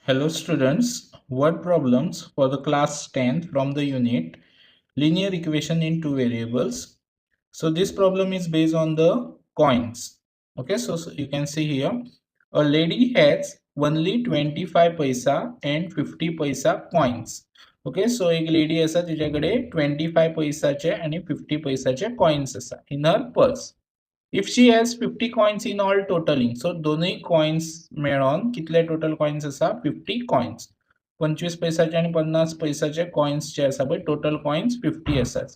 Hello students, word problems for the class 10th from the unit linear equation in two variables. So this problem is based on the coins. Okay, so you can see here a lady has only 25 paisa and 50 paisa coins. Okay, so एक lady आसा तिच्याकडे 25 पैसाचे आणि 50 पैसाचे coins आसा in her purse. If she has 50 coins in all totaling, so दोनूय coins मेळोन कितले total coins आसा? 50 coins. 25 पैसाचे आणि 50 पैसाचे कॉइन्स जे आसा पळय, टोटल कॉइन्स 50 आसात.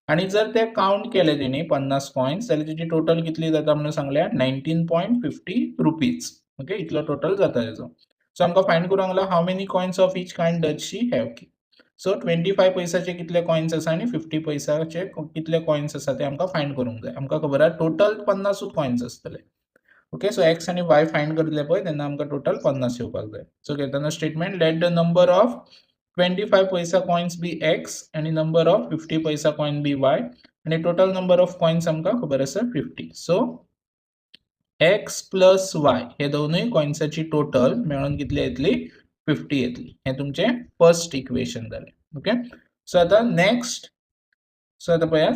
आणि जर ते काउंट केले तेणी 50 कॉइन्स जाल्यार तेची टोटल कितली जाता म्हणून सांगल्या? 19.50 rupees. Okay, इतलो टोटल जाता तेजो. सो आमकां फायंड करूंक सांगला, how many coins of each kind does she have? So 25 पैसाचे कितले कॉइन्स आसा आनी 50 पैसाचे कितले कॉइन्स आसा ते आमकां फायंड करूंक जाय. आमकां खबर आहा, टोटल 50ूच कॉइन्स आसतले. ओके, सो एक्स आनी वाय फायंड करतले पळय, तेन्ना आमकां टोटल 50 येवपाक जाय. सो घेतना statement, let the number of 25 paisa coins be x आनी number of 50 paisa coin be y आनी टोटल नंबर ऑफ कॉइन्स आमकां खबर आसा, 50. सो एक्स प्लस वाय हे दोनूय कॉइन्साची टोटल मेळोन कितली येतली? 50 येतली. हे तुमचें फर्स्ट इक्वेशन जालें. ओके, सो आता नेक्स्ट. सो आता पळयात,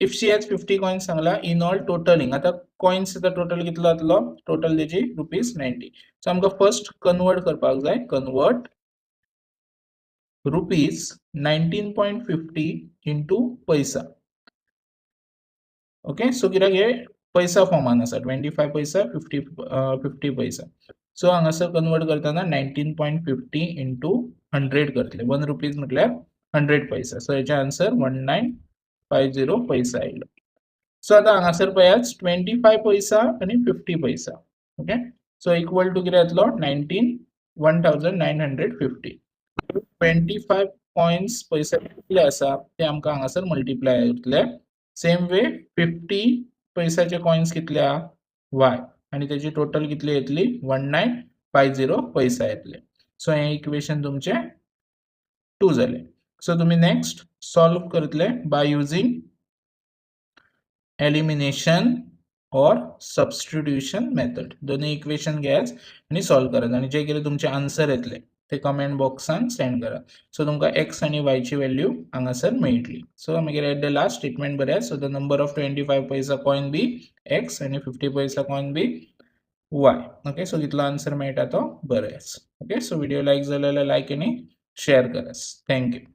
if she has 50 coins सांगला इन ऑल टोटलिंग. आता कॉइन्स टोटल कितलो जातलो? टोटल तेजी ₹90. सो आमकां फर्स्ट कन्वर्ट करपाक जाय. Convert ₹19.50 into paisa. Okay, so कित्याक हे पैसा फॉर्मान आसा, 25 पैसा, 50 पैसा. सो हांगासर कन्वर्ट करतना 19.50 इंटू 100 करतले. ₹1 म्हटल्यार 100 पैसा. सो हेचे आन्सर 1950 पैसा आयलो. सो आता हांगासर पळयात, 25 पैसा आनी 50 पैसा. ओके, सो इक्वल टू कितें जातलो? Nineteen 1950. 25 coins पयशे कितले आसा ते आमकां हांगासर मल्टिप्लाय जातले. सेम वे 50 पैशाचे कॉइन्स कितले आहा? वाय. आनी तेजी टोटल कितली येतली? 1950 पैसा येतले. सो हे इक्वेशन तुमचे टू जाले. सो तुमी नेक्स्ट सॉल्व करतले by using elimination or substitution method. दोन्ही इक्वेशन घेयात आनी सॉल्व करात आनी जे कितें तुमचे आन्सर येतले ते कमेंट बॉक्सान सेंड करात. सो तुमकां एक्स आनी वायची व्हॅल्यू हांगासर मेळटली. सो मागीर एट the last statement बरयात. So the number of 25 paisa coin be x आनी 50 paisa coin be y. Okay, so कितलो आन्सर मेळटा तो बरयात. ओके, सो व्हिडिओ लायक जालो जाल्यार लायक आनी शेअर करात. Thank you.